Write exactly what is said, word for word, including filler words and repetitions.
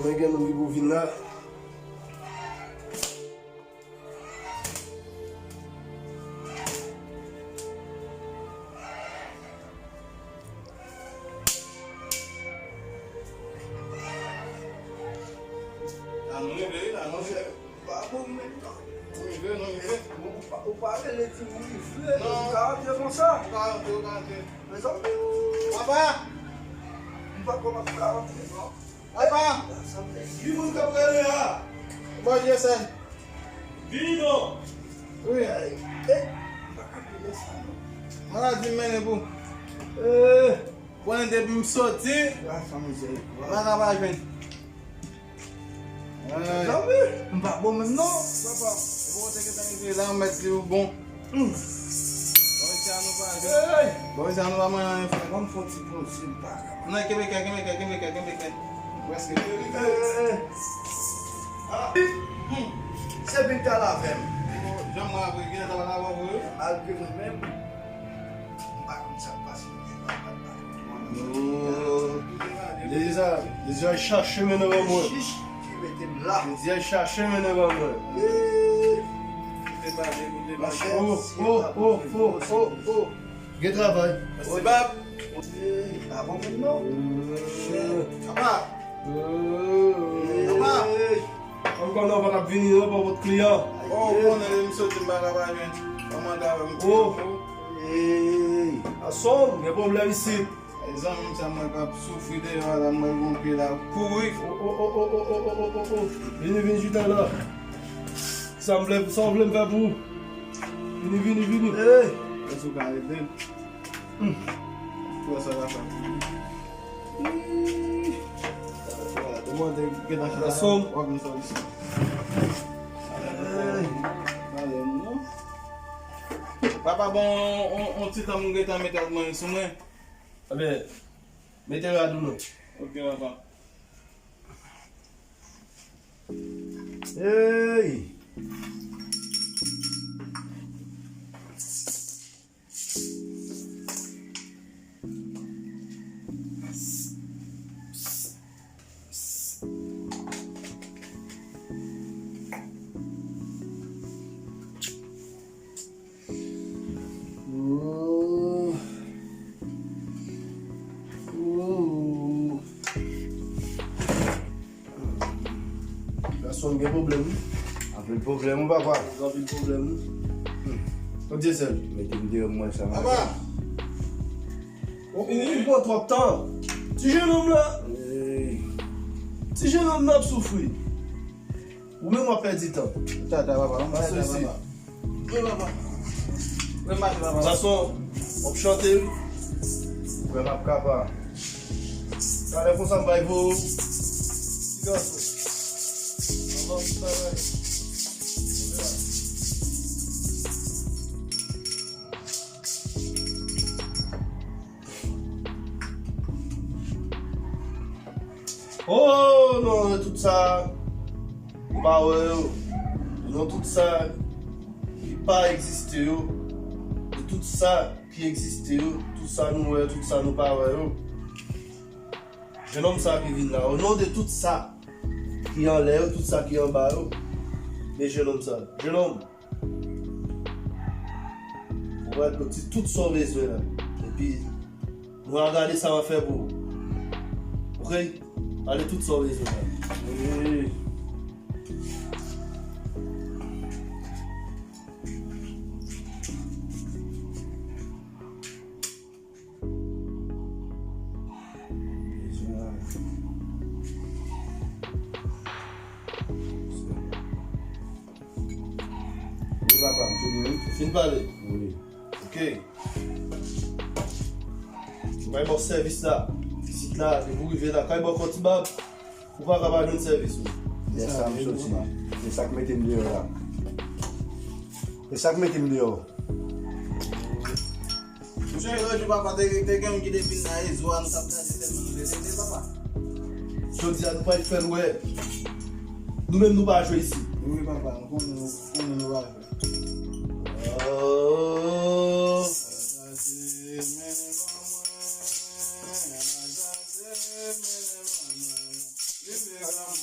Mwen gen moun ki pou vin la. La nou rive, la nou rive. Pa bon menm non. Nou rive, nou rive. Ou pa, ou pa rele di nou rive. Non. Ou ka rantre konsa. Ou ka rantre, ou ka rantre. Mezanmi. Papa! M pa kwè m ap ka rantre non. Papa! Ki moun k ap rele a? Bondye sèl. Vini non. Wi. Ey, ey. M pa ka rele sa non. Maladi m mennen pou. Eh. Konnen depi m soti, m pa ka pa jwenn. Zanmi, m pa bon menm non. Papa, ou te gentan rive la, ou mèt di ou bon. Bon, isi a nou pa jwenn. Bon, isi a nou pa manyen anyen, frè. Ban m fè yon ti poze, m pa ka. Non, kenbe kè, kenbe kè, kenbe kè, kenbe kè. Prèske. Eh, eh, eh. Ah. Se vin t al avè m. Jan mwen apre, gen tan la avè w, wi. Malgre mwen menm, m pa konn sa k pase. Non. Jezi sa, Jezi al chache mennen ban mwen. Jezi al chache mennen ban mwen. Oh, oh, oh, oh, oh, oh. Gen travay. Mèsi, bab. Avan menm non. Papa. Papa. Ankò nan vant ap vini nan pa pot kliyan. Oh, konnen m soti m pa ka pa jwenn. Kòman ta m. Oh. Ey, gason, gen pwoblèm isit. Zanmi m sa mwen k ap soufri deyò a la, mwen gon pye la kouri. Oh, oh, oh. Vini, vini chita la. Sa m vle, sa w vle m fè pou ou? Vini, vini, vini. Ey. Èske w ka ede m? Hmm. Fè sa la fè. Demande gen nan chita. Gason. W ap vin sòti. Ey. Pale non. Papa, bon, on, on ti tan m gentan mete ak mwen sou mwen. Ebyen, mete rad ou non. Ok, papa. Ey! Oh. Oh. Gason gen pwoblèm wi. Anpil pwoblèm wi papa. Anpil pwoblèm wi. Hmm. Kot Dyesèl? Mete m deyò mwen sa. Papa. Ou, ou, ou pran twòp tan. Ti jennonm la. Hey. Ti jennonm nan ap soufri. Ou menm w ap pèdi tan. Tata papa, m pa sou isi. Wi papa. Wi mache papa. Gason, w ap chante wi. Frè m ap kapa. Talè konsa m bay pou ou. Ti gason. Anvan m travay. Oh non, de tout sa, m pa wè yo. Non, tout sa ki pa egziste yo, de tout sa ki egziste yo, tout sa nou wè, tout sa nou pa wè yo. Jennonm sa ki vin la, o non de tout sa ki anlè yo, tout sa ki anba yo, men jennonm sa, jennonm. Ou pral poti tout sa w bezwen la. Epi, nou a gade sa w ap fè pou ou. Oke? Pale tout sa w bezwen la. Wi. Wi papa, m fini wi. Ou fin pale? Wi. Oke. Mwen bay bòs sèvis la. Isit la, depi w rive la, kay bòkò ti bab. Ou pa ka pa jwenn sèvis ou. Lè sa m soti. Se sa k mete m deyò la. Se sa k mete m deyò. Monchè, lòt jou papa te, te gen moun ki te vin nan rezo a, nou t ap gade tèlman nou te tete, papa. Jodi a, nou pral fè l wè. Nou menm nou pa jwe isit. Wi, papa, nou konnen, nou konnen nou pa jwe. Oh. Li vle pran